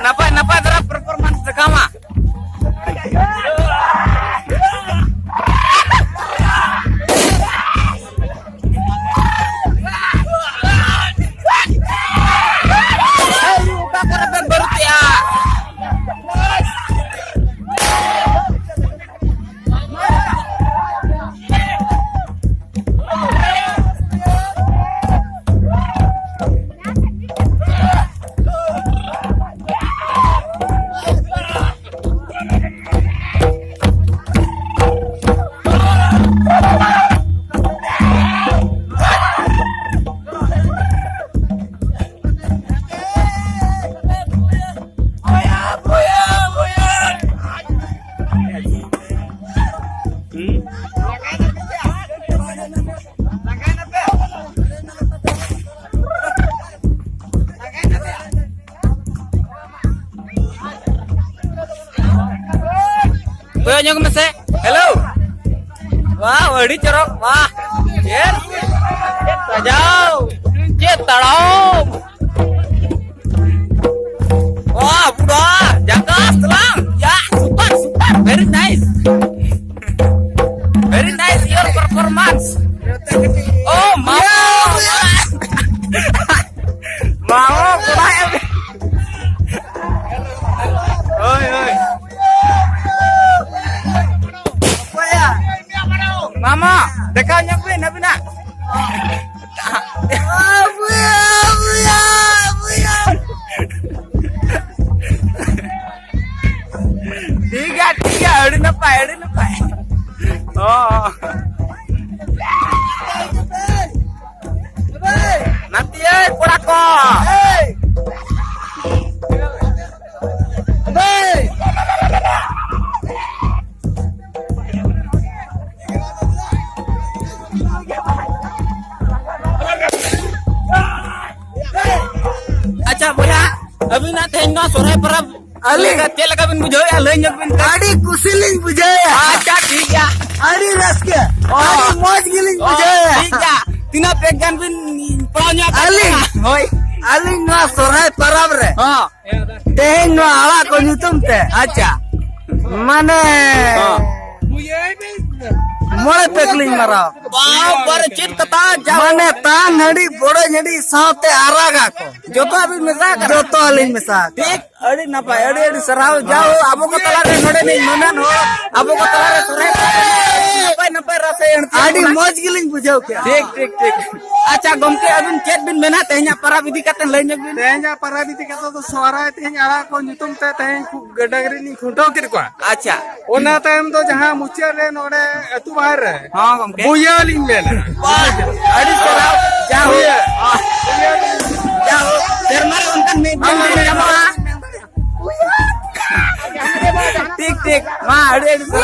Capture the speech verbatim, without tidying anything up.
ᱱᱟᱯᱟᱭ ᱱᱟᱯᱟᱭ ᱫᱷᱟᱨᱟ performance ᱫᱮᱠᱷᱟᱣ ᱢᱟ᱾ ᱚᱠᱟ ᱠᱚᱨᱮ ᱯᱮ ᱵᱟᱹᱨᱩᱛᱮᱜᱼᱟ? ᱠᱚᱭᱚᱜ ᱧᱚᱜ ᱢᱮᱥᱮ᱾ Hello. ᱣᱟᱦ, ᱟᱹᱰᱤ ᱪᱚᱨᱚᱠ᱾ ᱣᱟᱦ, ᱪᱮᱫ, ᱪᱮᱫ ᱥᱟᱡᱟᱣ, ᱪᱮᱫ ᱛᱟᱲᱟᱢ᱾ ᱣᱟᱦ, ᱯᱩᱨᱟ ᱡᱟᱠᱟᱥ ᱛᱟᱞᱟᱝ᱾ ᱭᱟ, super, super, very nice. Very nice your performance. Oh, ᱢᱟ᱾ ᱢᱟ, ᱠᱚᱲᱟ᱾ ᱦᱳᱭ, ᱦᱳᱭ᱾ ᱢᱟᱢᱟ, ᱫᱮᱠᱷᱟᱣ ᱧᱚᱜ ᱵᱤᱱ ᱟᱹᱵᱤᱱᱟᱜ᱾ ᱴᱷᱤᱠ ᱜᱮᱭᱟ, ᱴᱷᱤᱠ ᱜᱮᱭᱟ, ᱟᱹᱰᱤ ᱱᱟᱯᱟᱭ, ᱟᱹᱰᱤ ᱱᱟᱯᱟᱭ᱾ ᱚ᱾ ᱱᱟᱛᱮ ᱠᱚᱲᱟ ᱠᱚ᱾ ᱟᱪᱪᱷᱟ ᱵᱚᱭᱦᱟ, ᱟᱹᱵᱤᱱᱟᱜ ᱛᱮᱦᱮᱧ ᱱᱚᱣᱟ ᱥᱚᱨᱦᱟᱭ ᱯᱚᱨᱚᱵᱽ ᱟᱹᱞᱤᱧ ᱪᱮᱫ ᱞᱮᱠᱟ, ᱪᱮᱫ ᱞᱮᱠᱟ ᱵᱤᱱ ᱵᱩᱡᱷᱟᱹᱣᱮᱫᱼᱟ? ᱞᱟᱹᱭ ᱧᱚᱜ ᱵᱤᱱ ᱛᱚ᱾ ᱟᱹᱰᱤ ᱠᱩᱥᱤ ᱞᱤᱧ ᱵᱩᱡᱷᱟᱹᱣᱮᱫᱼᱟ᱾ ᱟᱪᱪᱷᱟ, ᱴᱷᱤᱠ ᱜᱮᱭᱟ᱾ ᱟᱹᱰᱤ ᱨᱟᱹᱥᱠᱟᱹ, ᱚ᱾ ᱟᱹᱰᱤ ᱢᱚᱡᱽ ᱜᱮᱞᱤᱧ ᱚ, ᱵᱩᱡᱷᱟᱹᱣᱮᱫᱼᱟ᱾ ᱴᱷᱤᱠ ᱜᱮᱭᱟ᱾ ᱛᱤᱱᱟᱹᱜ ᱯᱮᱠ ᱜᱟᱱ ᱵᱤᱱ ᱯᱟᱲᱟᱣ ᱧᱚᱜ ᱟᱠᱟᱫ ᱟᱹᱞᱤᱧ? ᱛᱟᱵᱚᱱᱟ? ᱦᱳᱭ᱾ ᱟᱹᱞᱤᱧ ᱱᱚᱣᱟ ᱥᱚᱨᱦᱟᱭ ᱯᱟᱨᱟᱵᱽ ᱨᱮ ᱦᱚᱸ᱾ ᱛᱮᱦᱮᱧ ᱱᱚᱣᱟ ᱟᱲᱟᱜ ᱠᱚ ᱧᱩᱛᱩᱢ ᱛᱮ ᱟᱪᱪᱷᱟ ᱢᱟᱱᱮ ᱦᱚᱸ᱾ ᱢᱚᱬᱮ ᱯᱮᱠ ᱞᱤᱧ ᱢᱟᱨᱟᱣ᱾ ᱵᱟᱵᱟᱨᱮ, ᱪᱮᱫ ᱠᱟᱛᱷᱟ? ᱡᱟ ᱢᱟᱱᱮ ᱛᱟᱝ ᱦᱟᱺᱰᱤ, ᱵᱚᱲᱚ ᱦᱟᱺᱰᱤ ᱥᱟᱶᱛᱮ ᱟᱨᱟᱜᱟ ᱠᱚ᱾ ᱡᱚᱛᱚ ᱟᱹᱵᱤᱱ ᱢᱮᱥᱟ ᱟᱠᱟᱫᱟ? ᱡᱚᱛᱚ ᱟᱹᱞᱤᱧ ᱢᱮᱥᱟ ᱟᱠᱟᱫᱟ᱾ ᱴᱷᱤᱠ, ᱟᱹᱰᱤ ᱱᱟᱯᱟᱭ, ᱟᱹᱰᱤ ᱟᱹᱰᱤ ᱥᱟᱨᱦᱟᱣ᱾ ᱡᱟᱣ ᱟᱵᱚ ᱠᱚ ᱛᱟᱞᱟᱨᱮ ᱱᱚᱰᱮ ᱱᱤᱡ ᱱᱩᱱᱟᱹᱱ ᱦᱚᱲ ᱟᱵᱚ ᱠᱚ ᱛᱟᱞᱟᱨᱮ ᱥᱚᱨᱦᱟᱭ ᱯᱟᱨᱟᱵᱽ ᱨᱮ ᱱᱟᱯᱟᱭ ᱱᱟᱯᱟᱭ ᱨᱟᱥᱮ ᱮᱱᱛᱮ ᱟᱹᱰᱤ ᱵᱚᱱᱟ᱾ ᱢᱚᱡᱽ ᱜᱮᱞᱤᱧ ᱵᱩᱡᱷᱟᱹᱣ ᱠᱮᱫᱟ᱾ ᱴᱷᱤᱠ, ᱴᱷᱤᱠ, ᱴᱷᱤᱠ᱾ ᱟᱪᱪᱷᱟ ᱜᱚᱢᱠᱮ, ᱟᱹᱵᱤᱱ ᱪᱮᱫ ᱵᱤᱱ ᱢᱮᱱᱟ ᱛᱮᱦᱮᱧᱟᱜ ᱯᱟᱨᱟᱵᱽ ᱤᱫᱤ ᱠᱟᱛᱮ ᱞᱟᱹᱭ ᱧᱚᱜ ᱵᱤᱱ? ᱛᱮᱦᱮᱧᱟᱜ ᱯᱟᱨᱟᱵᱽ ᱤᱫᱤ ᱠᱟᱛᱮ ᱫᱚ ᱥᱚᱦᱨᱟᱭ ᱛᱮᱦᱮᱧ ᱟᱲᱟᱜ ᱠᱚ ᱧᱩᱛᱩᱢ ᱛᱮ ᱛᱮᱦᱮᱧ ᱠᱷᱩᱵ ᱰᱟᱹᱝᱨᱤ ᱞᱤᱧ ᱠᱷᱩᱱᱴᱟᱹᱣ ᱠᱮᱫ ᱠᱚᱣᱟ᱾ ᱟᱪᱪᱷᱟ᱾ ᱚᱱᱟ ᱛᱟᱭᱚᱢ ᱫᱚ ᱡᱟᱦᱟᱸ ᱢᱩᱪᱟᱹᱫ ᱨᱮ ᱱᱚᱰᱮ ᱟᱹᱛᱩ ᱵᱟᱦᱮᱨ ᱨᱮ ᱦᱚᱸ ᱜᱚᱢᱠᱮ᱾ ᱵᱩᱭᱟᱹ ᱞᱤᱧ ᱢᱮᱱᱟ᱾ ᱵᱟᱦ, ᱟᱹᱰᱤ ᱥᱟᱨᱦᱟᱣ᱾ ᱡᱟᱦᱳ, ᱵᱩᱭᱟᱹ᱾ ᱡᱟᱦᱳ, ᱥᱮᱨᱢᱟ ᱨᱮ ᱚᱱᱠᱟᱱ ᱢᱤᱫ ᱫᱤᱱ ᱵᱤᱱ ᱧᱟᱢᱚᱜᱼᱟ᱾ ᱴᱷᱤᱠ, ᱴᱷᱤᱠ᱾ ᱢᱟ, ᱟᱹᱰᱤ, ᱟᱹᱰᱤ ᱥᱟᱨᱦᱟᱣ᱾